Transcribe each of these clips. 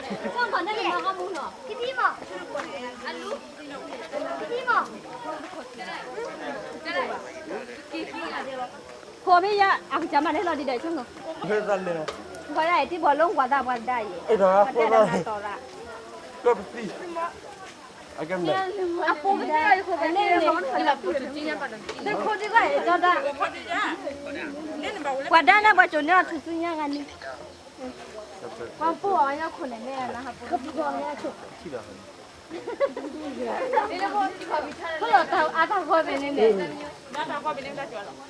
ကသံမး, ကသံမး, ဖိမ့ၢ်ယၤ အကစၢ်မၤန့ၢ်လီၤဒံးဒီးဆိ, ပှၤဒၣ်အံၤ တံၢ်ဘီလိကွၢ်သးပှၤဒၣ်အံၤ, ပှၤဒၣ်တၢ်တီၤရၣ်, ကပသံ, အပူၤကသ့ၣ်ယၤယခိၣ်ဖဲန့ၣ်, နခိၣ်ဒံးကွၢ်အံၤဒီးဒၣ်, ပှၤဒၣ်န့ၣ်ပှၤကိးန့ၢ်အီၤထူၣ်စုညါဂၤန့ၣ်, ပှၤပိာ်အီၤညါခိၣ်န့ၣ်မ့ၢ်အနၢ်ဟးပိာ်, ဖဲလီၤအတၢ်ဂီၢ်ဖဲန့ၣ်န့ၣ်,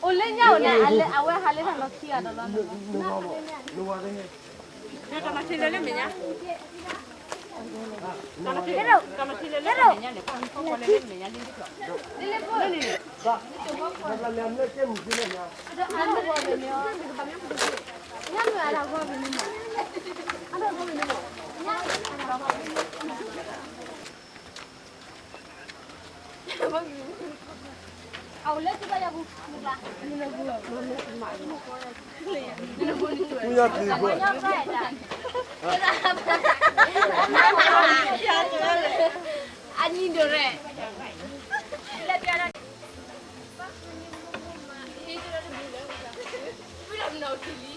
အိၣ်လၢညါအိၣ်န့ၣ် အဝဲဟးလၢတၢ်လီၢ်ခံဂၤဒီးလီၤန့ၣ်, တၢ်မၤထံလၢလၢမဲာ်ညါ, တၢ်မၤထံလၢလၢမဲာ်ညါန့ၣ် ပှၤမ့ၢ်ဖိန့ၣ်လၢမဲာ်ညါလံ, အနံၤဒိးရဲၣ်, လၢပြၢဒၣ်န့ၣ်, ဝံၤလီၤနီၢ်ထူလံ.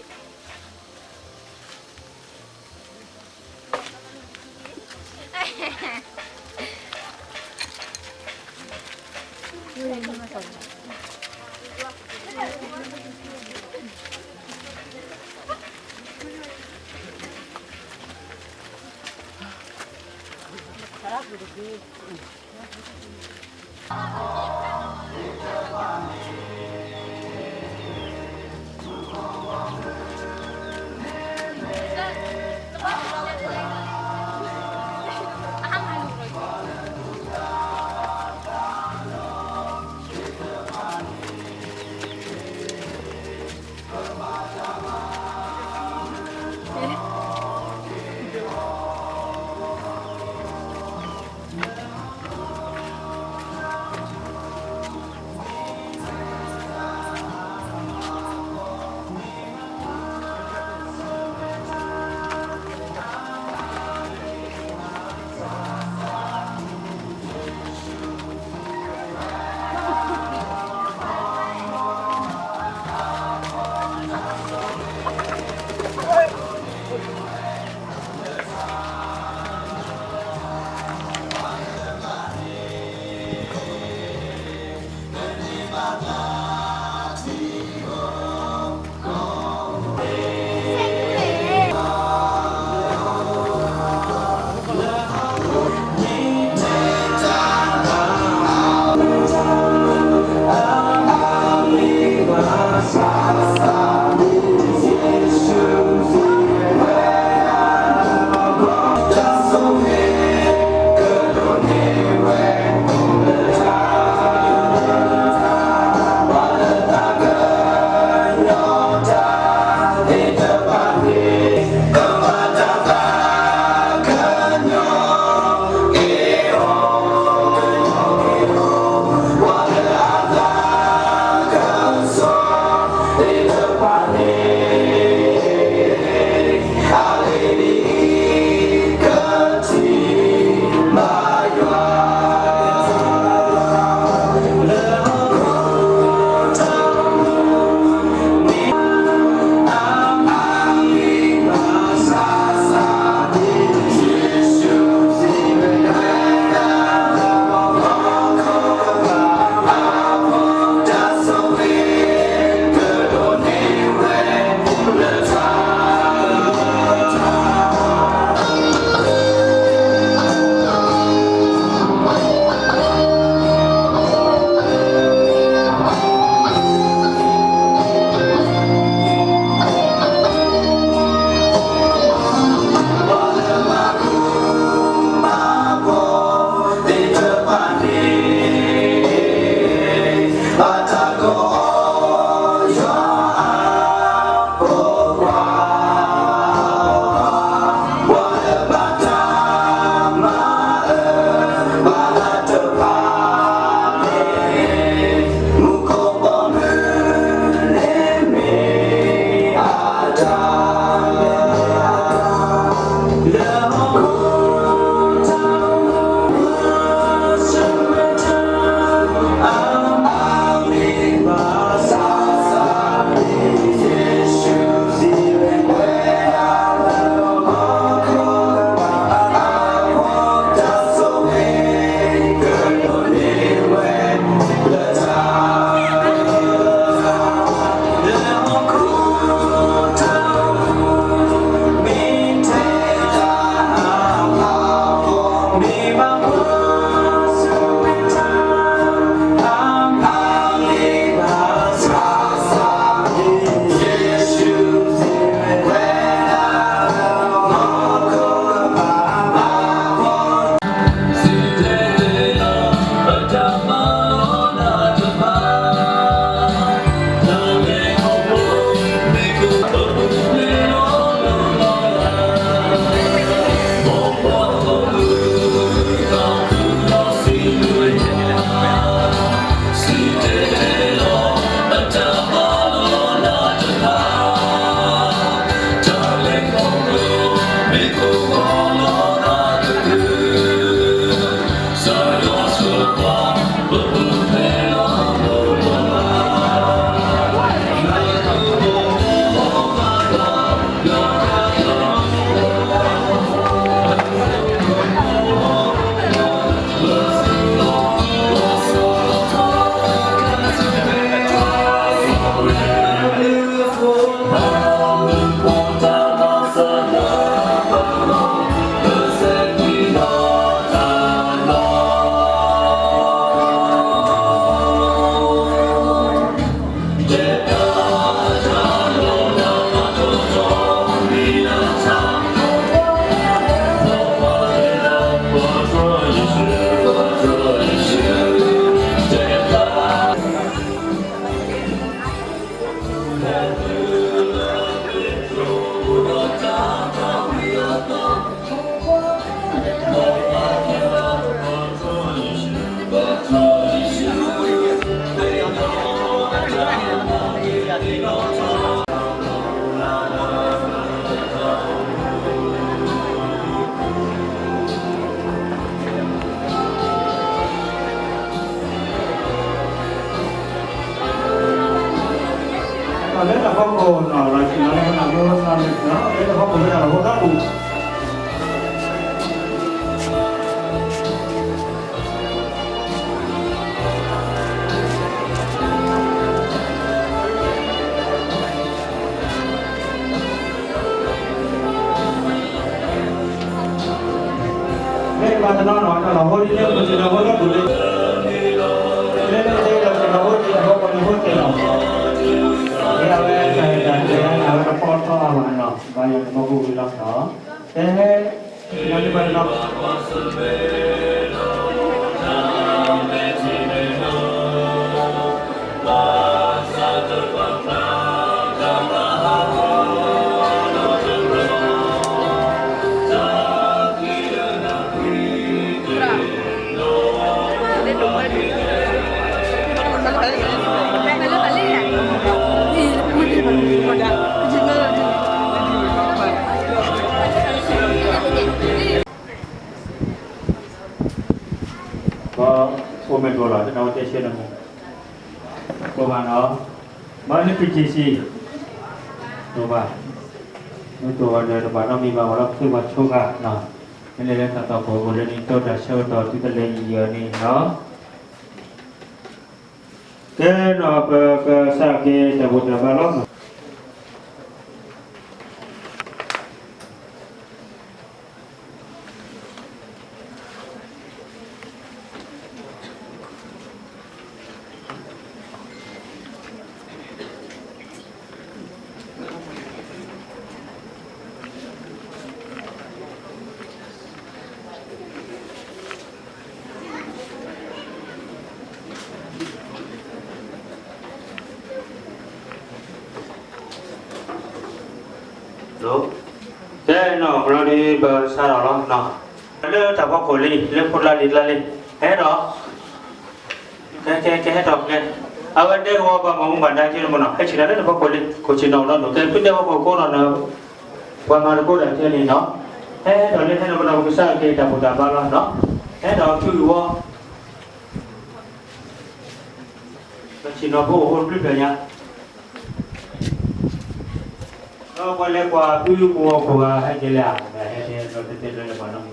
လၢတၢ်ဖီခိၣ်နီၤ လီၤဆံးနီၤ လၢနမ့ၢ်နီၤ လၢတၢ်ဖီခိၣ်လၢတၢ်လီၢ်ဖိသၣ်ပူၤ မ့ၢ်ဘၣ်တနီၤနီၤ တၢ်လီၢ်ဖိလံလၢပစံၣ်လီၤဖိလၢပူၤလံ, လၢလၢတၢ်လီၢ်ဖိလံ တၢ်ဖီခိၣ်လံဖိသ့ၣ်နီၤ, မ့ၢ်အဝဲတၢ်တၢ်ကျဲၤအဝဲတပီထီအါဘၣ်နီၤ, ဘၣ်ယွၤတမီၤဖိဝံၤလီၤနီၤ, ကဲ အိၣ်မ့ၢ်တအိၣ်လီၤ တနၢ်ဝဲတဲဆၢနမူ ကိးဘၣ်နီၤ, မၤနုၤ ပီၣ်ကံၣ်စံၣ် တိၢ်ဘၣ်, မ့ၢ်တိၢ်ဘၣ်ဒီး တဘၣ်နီတမံၤဘၣ် ပှၤလၢပသူၣ်ပှၤဆိဃာ်နီၤ, မ့ၢ်လဲၤလၢတၢ်တီၢ်ပူၤ ပကလဲၤနုာ်လီၤတၢ်ဆၢကတီၢ်တုၤတလဲအံၤအီၤန့ၣ်နီၤ, ကဲနီၤ ပကစၢ်က့ၤတၢ်ဘူၣ်တၢ်ဘါလီၤ. ကဲနီၤ ဘျီဒ်ပစးထီၣ်လီၤနီၤ, လၢတၢ်ဖီခိၣ်လံ လၢဖိတကျါလံၤတကျါလံ, ဟဲဒီး ကဲ ကဲ ကဲ ဟဲထီၣ်ကဲ, အဝဲဒဲကဝီၤပှၤမၤမူဘၣ်ဒါက့ၤတမနီၤ ဟဲဆံးတၢ်လၢတၢ်ဖီခိၣ်လံ ခိၣ်ဆံးနီၤနီၤ ကဲ ဖုဒဲကဝီၤခိၣ်ကိးနီၤနီၤ, ပှၤမၤတကိးတၢ်ကဲန့ၣ်နီၤ, ဟဲထီၣ်လၢဟဲနီၤ ပကစၢ်က့ၤတၢ်ဘူၣ်တၢ်ဘါလီၤနီၤ, ဟဲဒီးဖုဂ့ၢ်ဝီ ပဆံးနီၤဖိအိၣ်တဘျုးဖျၢၣ်ညါ, ဒီးပှၤလဲၤကွၢ်ဖုကိးဂၤခိၣ်ဂၤ ဟဲက့ၤလဲၣ်, ဟဲက့ၤဒီးတဲတဲလၢပှၤနီၤ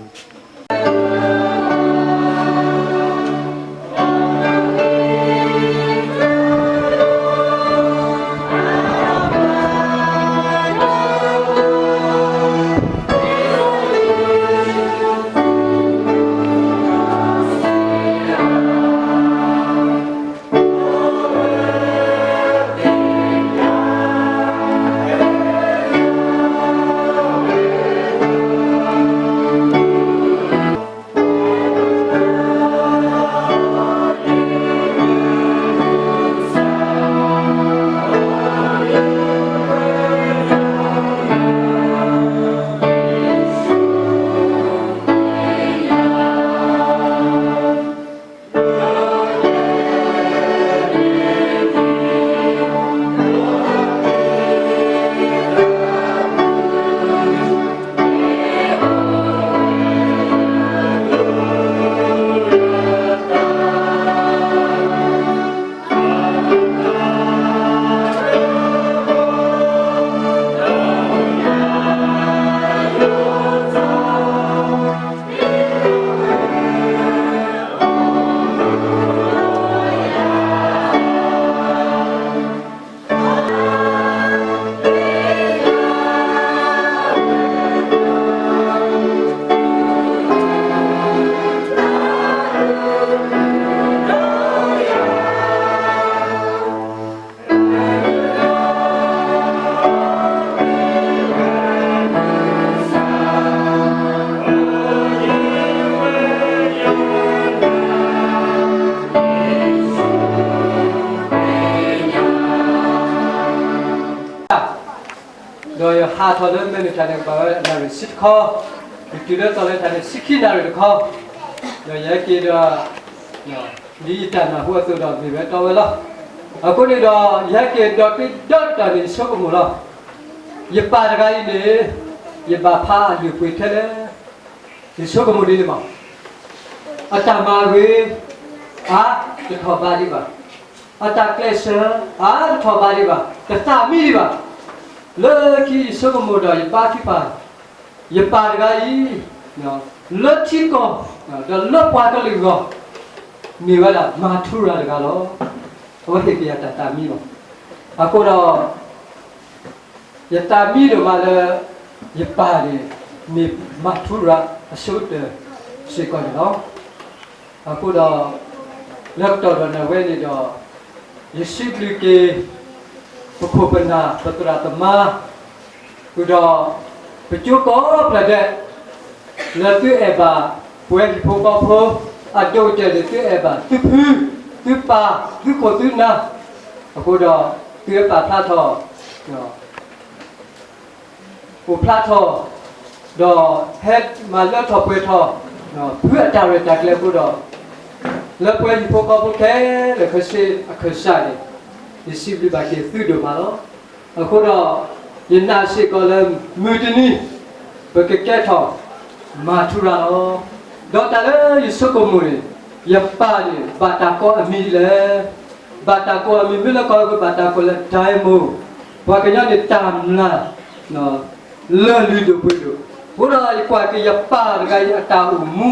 ဒီးယဟးထီၣ်လၢမဲာ်နုာ်တၢ်န့ၣ် ကဘၣ်ဝဲနၣ်ရံၣ်ဆံတခီ, ယတုၤလၢသီလၢတၢ်န့ၣ် ဆံခံနၣ်ရံၣ်တခီ, ဒီးယဟဲက့ၤဒီး ဒ်ယတၢ်နၢ်ဟူအသိးဒီး မ့ၢ်ဝဲတီဝဲလီၤ. အဃိန့ၣ်ဒီး ယဟဲက့ၤဒီးတံၤဒီတတီၢ်န့ၣ် ယဆိကမိၣ်လီၤ. ယပၢ်တဂၤအံၤန့ၣ် ယဘၣ်ဖးအလုၢ်အပှ့ၤထဲလဲၣ်, ယဆိကမိၣ်ဒ်န့ၣ်မး, အတၢ်မၤဂ့ၤ အါ တထီၣ်ဘးဒံးဘၣ်. အတၢ်ကျဲးစၢးအါတထီၣ်ဘးဒံးဘၣ်, တသးမံဒံးဘၣ်. လၢခံယဆိကမိၣ်ဒီးယဘါထုကဖၣ်, ယပၢ်တဂၤအံၤ လၢထံကီၢ် ဒီးလၢပှၤကလုာ်အဂီၢ် မ့ၢ်ဝဲဒၣ်မၤထူရၤတဂၤလီၤ. အဝဲသ့ၣ်ကယၤတၢ်သးမံလီၤ. အဃိဒီး ယသးမံဒိၣ်မးလၢ ယပၢ်န့ၣ် မ့ၢ်မၤထူရၤအဆိကတၢၢ်စ့ၢ်ကီးန့ၣ်လီၤ. အဃိဒီး လၢကတီၢ်ဒီးနဝဲန့ၣ်ဒီး ယစံးဘျုးက့ၤ ပခိၣ်ပနၢ်ပသရၣ်သမါ ဃုာ်ဒီး ပကၠိကိးဖျၢၣ်ဒဲး လၢသုအဲၣ်ဘၣ်ပဝဲဟံၣ်ဖိဃီဖိ အဒိၣ်ကတၢၢ်န့ၣ် သုအဲၣ်ဘၣ်သုဖု သုပၢ် သုခိၣ်သုနၢ် အဃိဒီး သုပာ်ဖျါထီၣ် အိၣ်ဖျါထီၣ် ဒီးဟဲမၤလၢထီၣ်ပှဲၤထီၣ် ဖုအတၢ်ရဲၣ်တၢ်ကျဲၤအဃိဒီး လၢပဝဲဟံၣ်ဖိဃီဖိခဲလၢာ်ခဲဆ့အခၢၣ်စးန့ၣ် ယစံးဘျုးဘၣ်က့ၤသုဒိၣ်မးလီၤ. အဃိဒီး ယနာ်စ့ၢ်ကီးလၢမုၢ်တနံၤ ပကကဲထီၣ်မၤထူရၤလီၤ. ဒီးတၢ်လၢယဆိကမိၣ်န့ၣ် ယပၢ်န့ၣ် ဘၣ်တၢ်ကိးအမံၤဒ်လဲၣ်. ဘၣ်တၢ်ကိးအမံၤ မ့ၢ်လၢကီၢ်ကီၢ် ဘၣ်တၢ်ကိးလၢ diamond, ပှၤကညီန့ၣ် တၢ်မျၢ် လၢၢ်လုၢ်ဒိၣ်ပှ့ၤဒိၣ်. အဃိဒီးယကွၢ်က့ၤယပၢ်တဂၤအံၤ အတၢ်အိၣ်မူ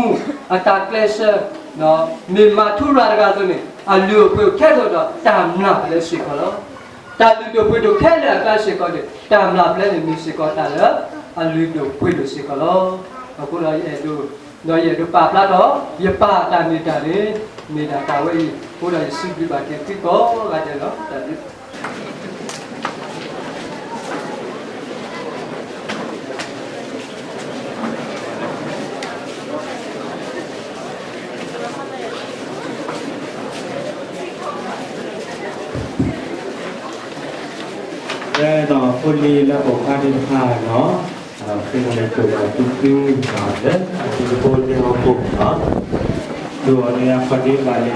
အတၢ်ကျဲးစၢး မ့ၢ်မၤထူရၤတဂၤအသိးန့ၣ် အလုၢ်အပှ့ၤအိၣ်ခဲလၢာ်ဒီး တၢ်မျၢ်ပလဲစ့ၢ်ကီးလီၤ. တၢ်လုၢ်ဒိၣ်ပှ့ၤဒိၣ်ခဲလၢာ်အကျါစ့ၢ်ကီးန့ၣ် တၢ်မျၢ်ပလဲန့ၣ် မ့ၢ်စ့ၢ်ကီးတၢ်လၢအလုၢ်ဒိၣ်ပှ့ၤဒိၣ်စ့ၢ်ကီးလီၤ. အဃိဒီးယအဲၣ်ဒိး ဒီးယအဲၣ်ဒိးပာ်ဖျါထီၣ် ယပၢ်အတၢ်မ့ၢ်တၢ်န့ၣ် မ့ၢ်ဒၣ်တၢ်ဝဲအံၤ အဃိဒ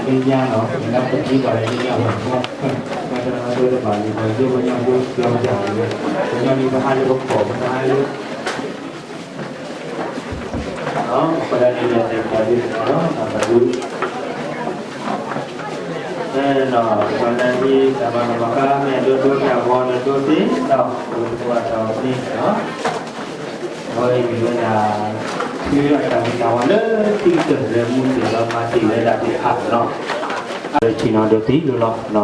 ီးယစံးဘျုးဘၣ်က့ၤသုကိးဂၤဒဲးလီၤ. တၢ်ဘျုး ဒီးဖိလံၤလၢအိၣ်ဖျါသ့ၣ်တဖၣ်နီၤ, ဃ့ဝံသးစူၤဒီးသုသု လၢအသုတဖိလၢဟီၣ်ခိၣ်နီၤ, ဒိၣ်အီၤန့ၣ် အခီၣ်ဒ့ဘၣ်လၢဒ့ညါနီၤ, လၢအခီၣ်ဒ့ဘၣ်လၢဒ့ညါ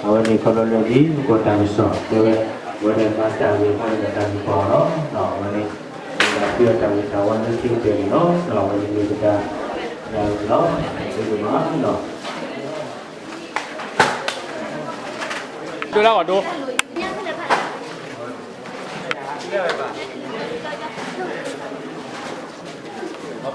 ဘၣ်နီၤ, ဘၣ်တၢ်နါဒိတဘၣ်လံ ပှၤယိပှၤညီဖိ ပှၤယၤလံ, ပှၤညီနုၢ်တဟါလၢပဖီၣ် ပတဟါလၢ ပှၤဒၣ်န့ၣ်လဲၤတဲပှၤဒ်န့ၣ်လီၤ, ပှၤဒူ ဒီးပှၤနာ်ဟံးတၢ်မၤနၢၤမၤဃါ မ့ၢ်ဒိဒိတၢ်ဂီၤန့ၣ်ဒိသ့ဒီး ပှၤတၢ်အီၣ်သ့နီၤ, အဝဲအံၤမ့ၢ်ဝဲဒၣ် သုအတၢ်ဂ့ၤတၢ်ဝါလၢသုကတၢၢ်လၢမူတ့ၢ်လီၤမၤတ့ၢ်ဝဲဒၣ်သ့ၣ်တဖၣ်နီၤ, အဝဲထံၣ်နီၤ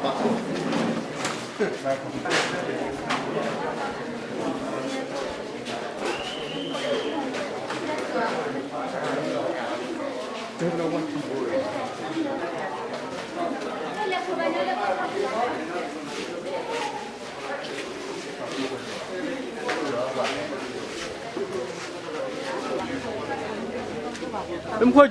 ဒိသ့လီၤနီၤ, အဝဲန့ၣ်ခီဖျိလၢဒ်ပှၤတၢ်ကစီၣ်တဲဝဲ အဝဲဒၣ်မၤတၢ်ဂ့ၤခီဖျိတၢ်ကပီၤနီၤ, အဝဲန့ၣ် သုအတၢ်ဂ့ၤတၢ်ဝါလၢသု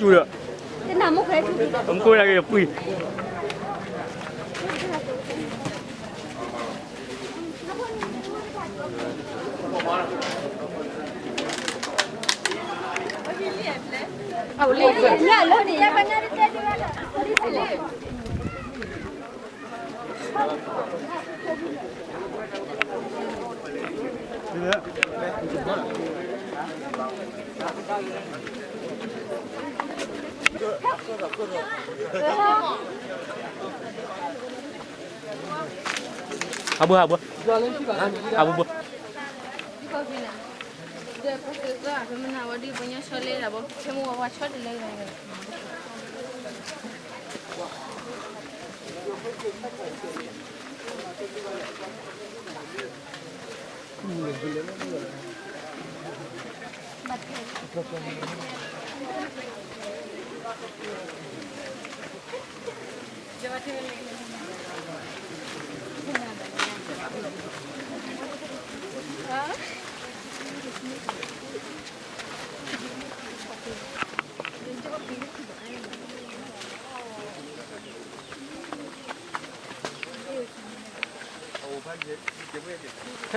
ကတၢၢ်န့ၣ်လီၤ, အဝဲန့ၣ်မ့ၢ်ပတၢ် ဒၣ်ဝဲလီၤ, ဒ်န့ၣ်မးနီၤ ဒိလၢအီၤဒိ မ့ၢ်ခိၣ်စူၤဒီး မ့ၢ်ခိၣ်ဒၣ်က့ၤပှံၤ ဟးဘိ ဟးဘိ ဟးဘိဘိ ဒီးပကကဖဲမနုၤဝဲဒ်ပညါဆီလဲလၢဘိ ဖဲမဝါဝါဆီတလဲ ခဲ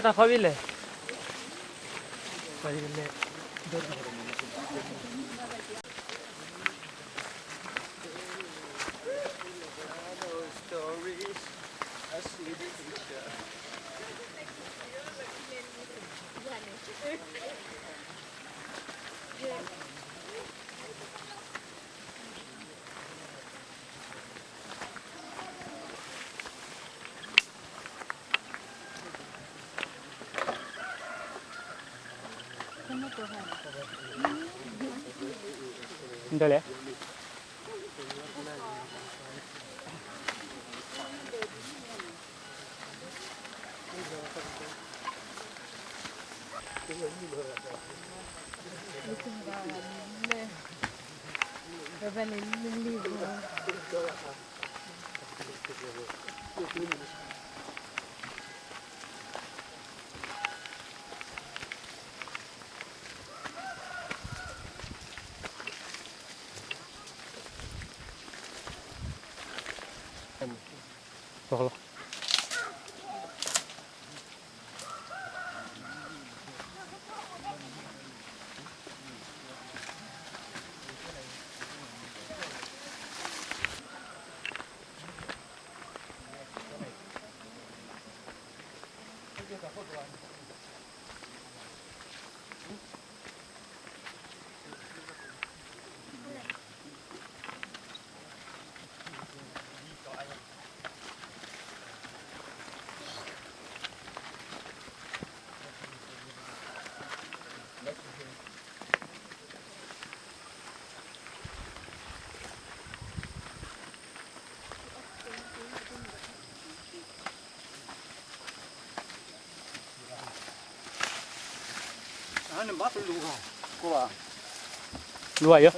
တၢ်ဖီဘ့ၣ်လဲၣ် Stories, I see the picture. Lu a yơ.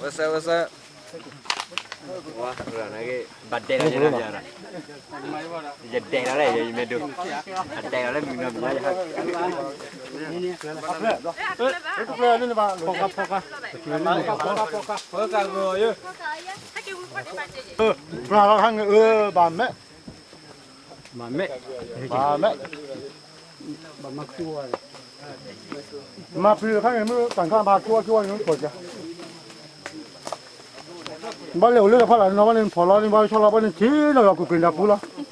ဝဲစဲ ဝဲစဲ ဘၣ်ဒဲးလီၤန့ၣ်လီၤ, ယဒဲးလီၤလဲၣ် ယမ့ၢ်ဒိး, အဒဲးလီၤလၢမုၢ်နီၤမုၢ်ညါယဟဲ, ဖီကါ ဖီကါ ဖီကါ ဖီကါ ပှၤလီၤခါန့ၣ် အၢ ဘၣ်မဲာ်, ဘၣ်မဲာ်, ဘၣ်မဲာ်, မၤပျံၤခါန့ၣ် မ့ၢ်တၢ်ခါဘၣ်ကၠိကၠိန့ၣ် ပှၤကၠီ, ဘၣ်လဲၤအိၣ်လၢတဖၣ်လၢ်နီၤ ဘၣ်န့ၣ်ဖီၣ်လီၤန့ၣ် ဘၣ်ဆီလီၤဘၣ်န့ၣ် ထံၣ်နီၤ ယွၤကွ့ၢ်ကွ့ၢ်တၢ်ပူၤလီၤ.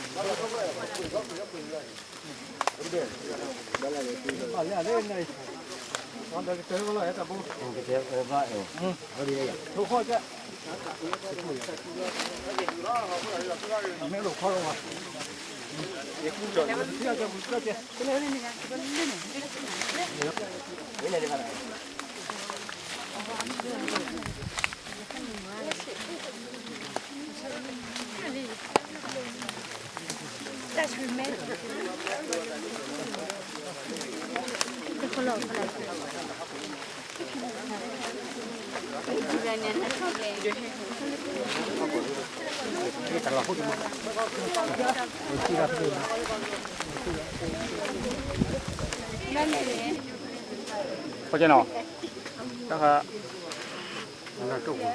โอเคเนาะ นะคะ န့ၣ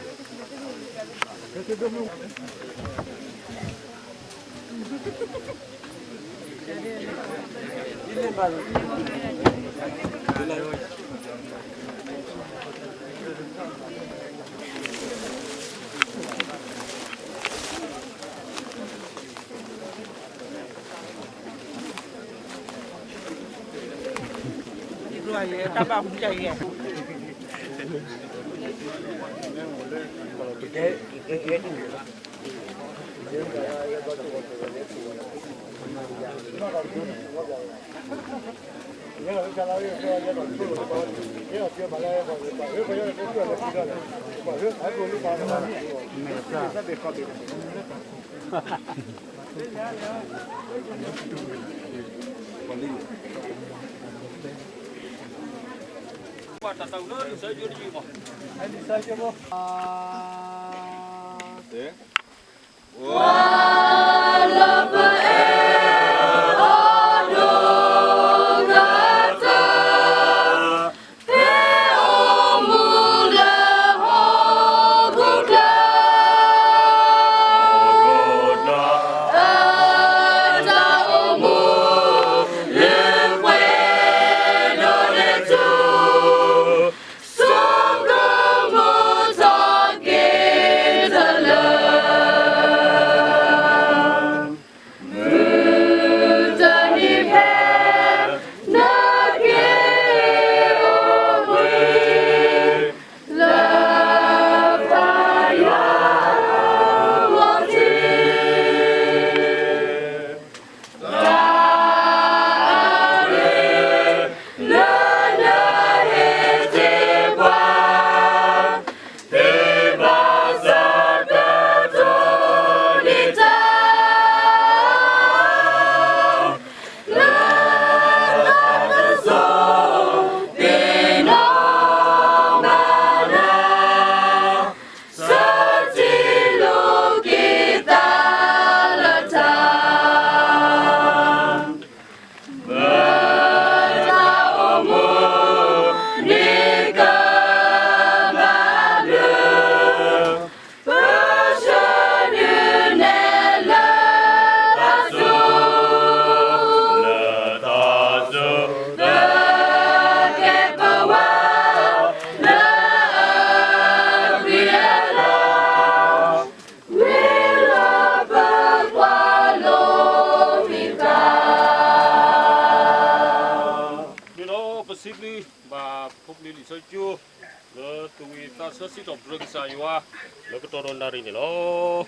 ်လီၤ ပစံးဘျုးဘၣ်ဖိပလံၤလံာ်စီဆှံကၠိ လၢသူၣ်ဝံၣ်သးဆၢစံးထီၣ်ပတြၢၤကစၢ်ယွၤ လၢကတီၢ်ဒီးနၣ်ရံၣ်န့ၣ်လီၤ.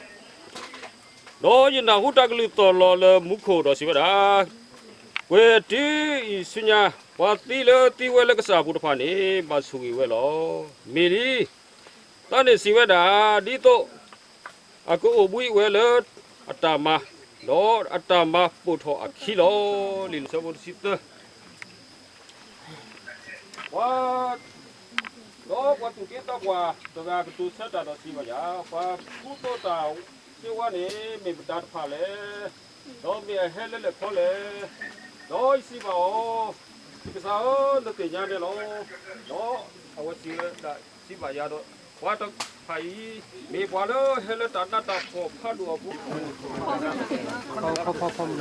ဒီးယနၢ်ဟူတၢ်ကလုၢ်သီၣ်လီၤလၢမူခိၣ်ဒီးစံးဝဲဒၣ်, ကွဲၤတုၤအံၤဆူညါ ပှၤသံလၢသံဝဲလၢကစၢ်အပူၤတဖၣ်န့ၣ် ဘၣ်ဆိၣ်ဂ့ၤဝဲလီၤ. မ့ၢ်လံ သးန့ၣ်စံးဝဲဒၣ် ဒ်သိးအကအိၣ်ဘှံးဝဲလၢအတၢ်မၤ, ဒီးအတၢ်မၤပိာ်ထီၣ်အခံလီၤ. လံာ်လံာ်ဆၢဖိတဆံသၢ ပှၤ, ဒီးပှၤသူၣ်က့သးပှၢ်တဂၤကတိၤဆၢတၢ်ဒီးစံးဘၣ်ယၤ, ပှၤကူသိးတၢ်စ့ဝါန့ၣ် မ့ၢ်မတၤတဖၣ်လဲၣ်. ဒီးမ့ၢ်အဟဲလၢလဲၣ်ခီလဲၣ်, ဒီးယစံးဘၣ်အီၤ, ယကစၢ်ဧၢ, နသ့ၣ်ညါန့ၣ်လီၤ. ဒီးအဝဲစံးဝဲဒၣ်စံးဘၣ်ယၤဒီး, ပှၤတဖၣ်အံၤ မ့ၢ်ပှၤလၢဟဲလၢတၢ်နးတၢ်ဖှီၣ်ဖးဒိၣ်အပူၤ ဘၣ်ဘၣ်, တၢ်ခံကဲး,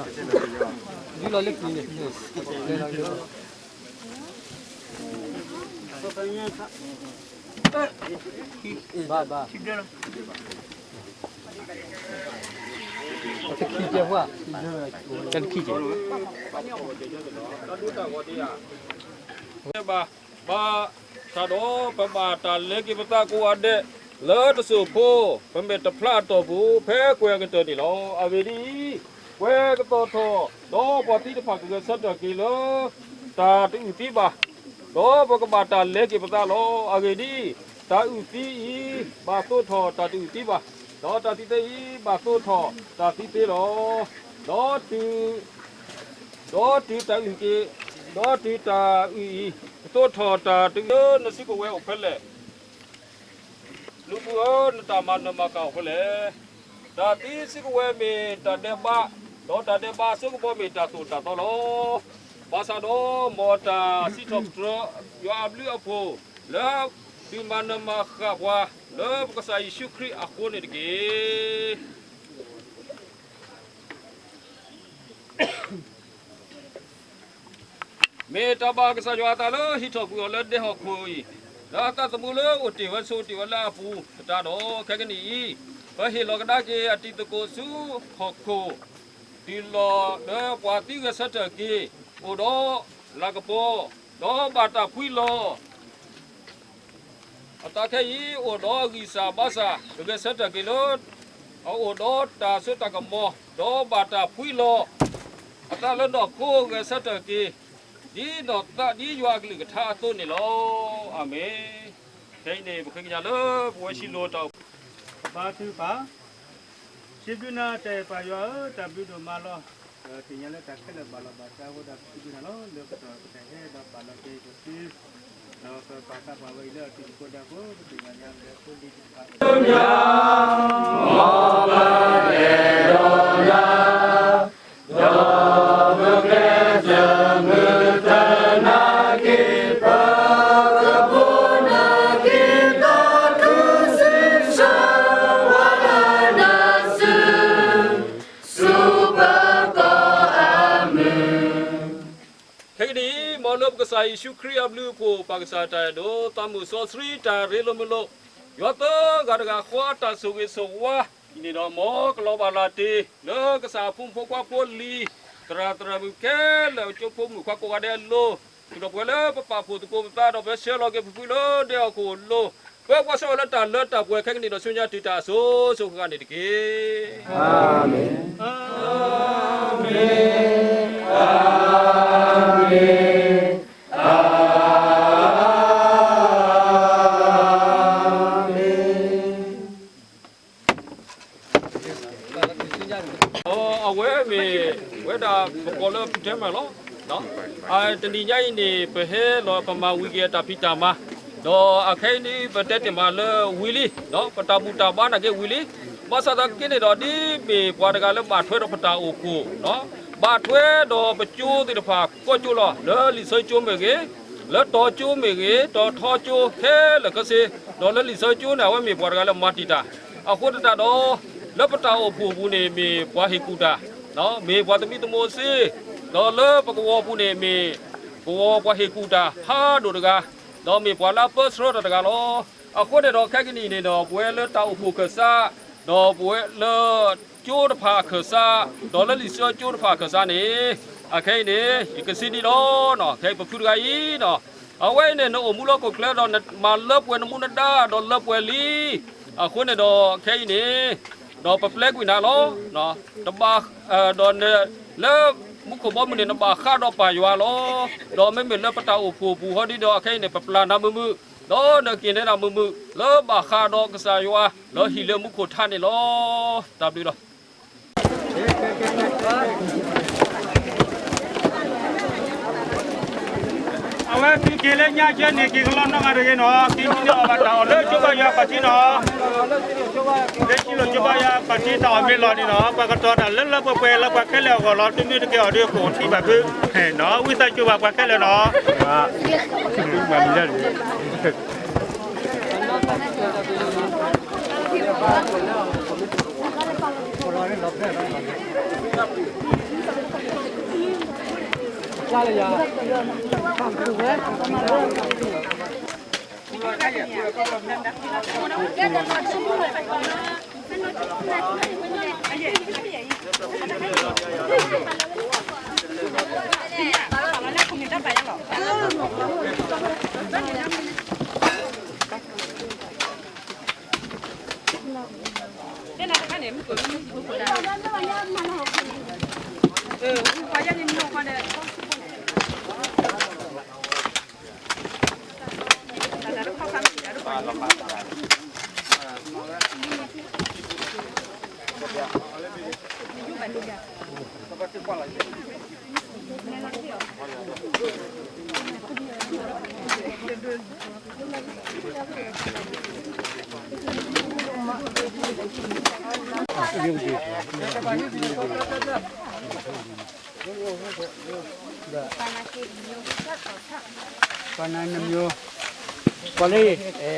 ဘၣ်ဆၣ်ဒီး ပဘၣ်တၢ်လဲၤက့ၤပသးကိးဂၤဒဲး လၢတစိၢ်ဖိ, ပမဲာ်တဖျါအတီၢ်ပူၤ ဖဲကွဲၤအကတၢၢ်န့ၣ်လီၤ. အဂ့ၢ်ဒ်အံၤ, ကွဲၤကသီၣ်ထီၣ်, ဒီးပှၤသံတဖၣ်ကဂဲၤဆၢထၢၣ်က့ၤလၢ တၢ်တအုၣ်သံဘၣ်, ဒီးပကဘၣ်တၢ်လဲၤက့ၤပသးလီၤ. အဂ့ၢ်ဒ်အံၤ, တၢ်အုၣ်သံအံၤ ဘၣ်သိးထီၣ်တၢ်တအုၣ်သံဘၣ်, ဒီးတၢ်သံသ့အံၤ ဘၣ်သိးထီၣ်တၢ်သံသ့လီၤ. ဒီးတုၤ, ဒီးတုၤတၢ်အုၣ်က့ၤ, ဒီးတုၤတၢ်အုၣ်အံၤ ကသိးထီၣ်တၢ်တအုၣ်လၢနစုကဝဲၤအိၣ်ဖဲလဲၣ်, လူၤပူၤဧၢ, နတၢ်မၤနၢၤမၤဃၣ်အိၣ်ဖဲလဲၣ်. တၢ်သံစုကဝဲၤမ့ၢ်တၢ်ဒဲးဘး, ဒီးတၢ်ဒဲးဘးအစိကမီၤမ့ၢ်တၢ်သိၣ်တၢ်သီလီၤ. ဘၣ်ဆၣ်ဒီးမ်တၢ်စံးထီၣ်ပတြၢၤယွၤအဘျုးအဖှိၣ် လၢဒုးမၤနၢၤမၤဃၣ်ပှၤ လၢပကစၢ်ယ့ၣ်ၡူးခရံာ်အဃိန့ၣ်တက့ၢ်. မ့ၢ်တၢ်ဘၣ်ကစၢ်ယွၤအသးလၢဟံးထီၣ်ကွံာ်အီၤလၢဒဲဟီၣ်ခိၣ်အံၤ, လၢအသးသမူလၢအိၣ်တ့ၢ်ဝဲဆိးတ့ၢ်ဝဲလၢအပူၤအတၢ်ဒီး ခဲကနံၣ်အံၤ, ပဟ့ၣ်လီၤကဒါက့ၤအတံၤသကိးဆူဟီၣ်ခိၣ်, တုၤလီၤလၢပှၤသံဂဲၤဆၢထၢၣ်က့ၤ, အိၣ်ဒီးလၤကပီၤ, ဒီးဘၣ်တၢ်ဖှံလီၤ အသးခဲအံၤ အိၣ်ဒီးအဂံၢ်စၢ်ဘါစၢ် ကဂဲၤဆၢထၢၣ်က့ၤလၢ အအိၣ်ဒီးတၢ်စိတၢ်ကမီၤ ဒီးဘၣ်တၢ်ဖှံလီၤ အသးလၢနီၢ်ခိဂဲၤဆၢထၢၣ်က့ၤ ဒ်နီၢ်သးဒ်ယွၤအကလုၢ်ကထါအသိးန့ၣ်လီၤ. အၤမ့ၣ်. ခဲအံၤန့ၣ် ပဃ့ကညးလၢပဝဲစံလိာ်တၢ်အိၣ်ဖှိၣ် ပဘါထုကဖၣ် စံးဘျုးနၤတၢ်အဲၣ်ပၢ်ယွၤဧၢ, တၢ်ဘျုးဒိၣ်မးလီၤ. ပသ့ၣ်ညါလၢတၢ်ခဲလၢာ်ဘၣ်လီၤဘၣ်စးအဃိဒီး ပစံးဘျုးနၤလီၤ. လၢကတီၢ်ပတၢ်ဟဲဒီးပာ်လီၤက့ၤပစု, ဒီးပပာ်သးပှၢ်ဝဲအံၤလၢအတံၤသကိးဒီး ပသ့ၣ်ညါလၢဖိလံၤတဖၣ် ဒီးပကဲစၢ်မုၢ်တနၤက့ၤ ပကဘိးနၤက့ၤ ဒီးထုးစုဆၢဝဲလၢနစု ဆူပကီၢ်အမုၢ်. ခဲကနံၣ်အံၤ မ်လၢပကစၢ်ယ့ၣ်ၡူးခရံာ်အဘျုးအဖှိၣ် ပၢ်ကစၢ်တၢ်အဲၣ်ဒိး သးမုၢ်စီဆှံတၢ်ရ့လိာ်မုာ်လိာ်, ယွၤသၢဂၤတဂၤဃီအတၢ်ဆိၣ်ဂ့ၤဆိၣ်ဝါအံၤန့ၣ်ဒီး မ်ကလီၤဘၣ်လၢ်တ့ၢ် လၢကစၢ်အဖိမုၣ်ဖိခွါဖိလံၤ သရၣ်သရၣ်မုၣ်ခဲလၢာ် ကၠိဖိမုၣ်ခွါကိးဂၤဒဲးအလိၤ, ဒီးပဝဲလၢပပာ်ဖှိၣ်သကိးပသးဒီး ပဆှၢလီၤက့ၤပဖုလၢဒဲဟီၣ်ခိၣ်အလိၤ, ပှၤကွၢ်ဆၢၣ်လၢတၢ်လၢတၢ်ပှဲၤခဲကနံၣ်ဒီး ဆူညါတုၤတၢ်အစိၤစိၤဃၣ်ဃၣ်န့ၣ်တက့ၢ်. အၤမ့ၣ်, အၤမ့ၣ်, အၤမ့ၣ်, အၤမ့ၣ်. ဒီးအဝဲမ့ၢ်ဝဲဒၣ်ပကိးလၢဖုတဲမးလီၤ. တနံၤညါအံၤန့ၣ် ပဟဲလီၤပမၤဝံၤက့ၤအတၢ်ဖံးတၢ်မၤ, ဒီးအခဲအံၤန့ၣ် ပတဲတ့ၢ်မးလၢဝံၤလံ, ပတၢ်ဘူၣ်တၢ်ဘါနာ်က့ဝံၤလံ. ဘၣ်ဆၣ်သနာ်က့န့ၣ်ဒီး ဒ်မ့ၢ်ပှၤတဂၤလၢဘၣ်ထွဲဒီးပတၢ်အိၣ်ဖှိၣ်, ဘၣ်ထွဲဒီးပကၠိသ့ၣ်တဖၣ်ကိးကၠိလီၤ. လၢလံာ်စီဆှံကၠိမ့ၢ်ဂ့ၤ, လၢတီကၠိမ့ၢ်ဂ့ၤ, တီထီကၠိခဲလၢာ်ခဲဆ့, ဒီးလၢလံာ်စီဆှံကၠိန့ၣ် အဝဲမ့ၢ်ပှၤတဂၤလၢမၤတံာ်တာ် အဃိသတးဒီး လၢပတၢ်အိၣ်ဖှိၣ်အပူၤန့ၣ် မ့ၢ်ပှၤဟ့ၣ်ကူၣ်တၢ်, မ့ၢ်ပှၤသမံသမိးစ့, ဒီးလၢပကဝီၤပူၤန့ၣ် မ့ၢ်ကဝီၤပှၤဟ့ၣ်ကူၣ်တၢ်ဖးဒိၣ်တဂၤ, ဒီးမ့ၢ်ပှၤလၢအပၢဆှၢတၢ်တဂၤလီၤ. အဃိန့ၣ်ဒီး ခဲကနံၣ်အံၤန့ၣ်ဒီး ပဝဲလၢတၢ်အိၣ်ဖှိၣ်ခၢၣ်စး, ဒီးပဝဲလၢကၠိတဖၣ်အခၢၣ်စး, ဒီးလၢလံာ်စီဆှံကၠိတဖၣ်အခၢၣ်စးန့ၣ်, အခဲအံၤန့ၣ် ယကစံးဒ်လီၤ. ခဲအံၤပဖုတဂၤအံၤ, အဝဲအံၤန့ၣ် နအိၣ်မူလၢဟီၣ်ခိၣ်ချၢဒီး နမၤလၢပှဲၤနမူနဒါဒီးလၢပှဲၤလံ. အဃိန့ၣ်ဒီး ခဲအံၤန့ၣ် ဒီးပပျဲကွံာ်နၤလီၤ. တဘၣ်, ဒီးန, လၢမူခိၣ်ဘီမုၢ်န့ၣ် နဘၣ်ဃးဒီးပၢ်ယွၤလီၤ. ဒီးမ့မ့ၢ်လၢပတၢ်အိၣ်ဖှိၣ်ပူၤဟီဒ်ဒီး အခဲအံၤန့ၣ် ပပျၢ်နၤမုာ်မုာ်, ဒီးနက့ၤနဲနၤမုာ်မုာ် လၢဘၣ်ဃးဒီးကစၢ်ယွၤ လၢဟံၣ်လၢမူခိၣ်ထါန့ၣ်လီၤ. တၢ်ဘျုးလီၤ. အ ဝဲသုက့ၤလၢညါကဲန့ၣ် က့ၤကလီနီၢ်ဂၤတဂ့ၤနီၤ, က့ၤန့ၢ်အီၣ်ဘၣ်တၢ်အီၣ်လၢကၠိဘါယွၤခီၣ်ထံးနီၤ, လၢကၠိဘါယွၤခီၣ်ထံးတၢ်အီၣ်မ့ၢ်လီၤန့ၣ်နီၤ, ပှၤကတီၤတၢ်လၢလၢပှဲၤပှဲၤလၢပှၤခဲလၢာ်အဂီၢ်လီၤ, တမ့ၢ်တကဲအီၤဒီးကအိၣ်ထံးဘၣ်ဖုနီၤ, ဝံသးစူၤဘၣ်ပှၤခဲလၢာ်နီၤ. ပှၤနၤနမျိုး, ပှၤလၢ, အဲ,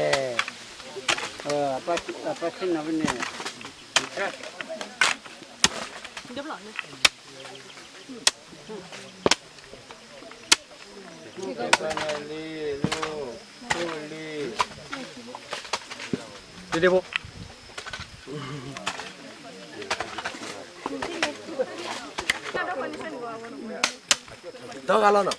ပှၤဆ့ၣ်နီၤဖဲန့ၣ်, ပှၤနၤလံ, လံ, တဒ့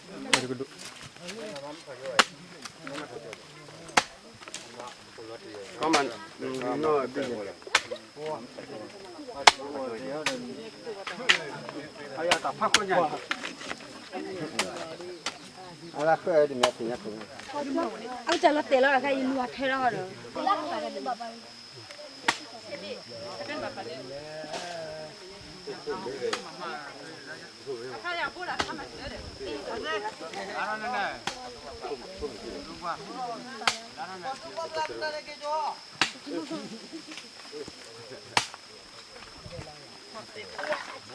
ဖိ, ဒီဂၤလီၤနီၤ. အကစၢ်လီၤတဲာ်လီၤ တခါအံၤလူၤအထဲလီၤဒီး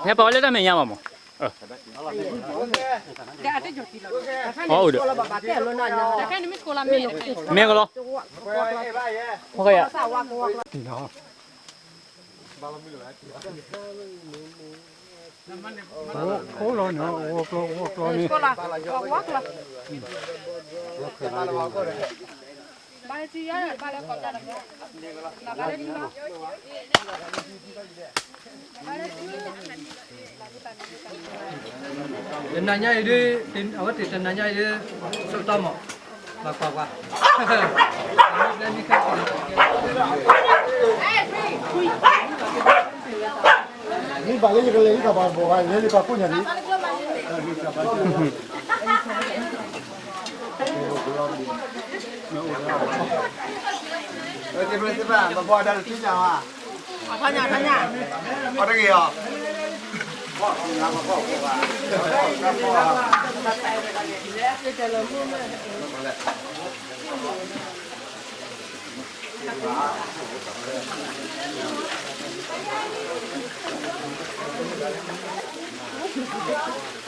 ဟဲပာ်ဝဲလၢတၢ်မဲာ်ညါဘၣ်မး, အအိၣ်ဒီး, မ့ၢ်ကလီ, ခိၣ်လီၤန့ၣ် ဝီကျီ ဝီကျီန့ၣ်, တနၤညါအံၤဒ်, အဝဲသ့ၣ်တနၤညါအံၤဒ်, ဆိကတီၢ်မး, ဘၣ်ကွၢ်ကွၢ်, မ့ၢ်ဘၣ်လၢယကလဲၤဟံးကဘၣ်ဘၣ် လဲၤလံပှၤကိးညါလံ. သ့ၣ်ဘၣ်သ့ၣ်ဘၣ် ပဘီၣ်ဒါတထံၣ်ညါဝဲ, အီၣ်တဂ့ၤအီၤ,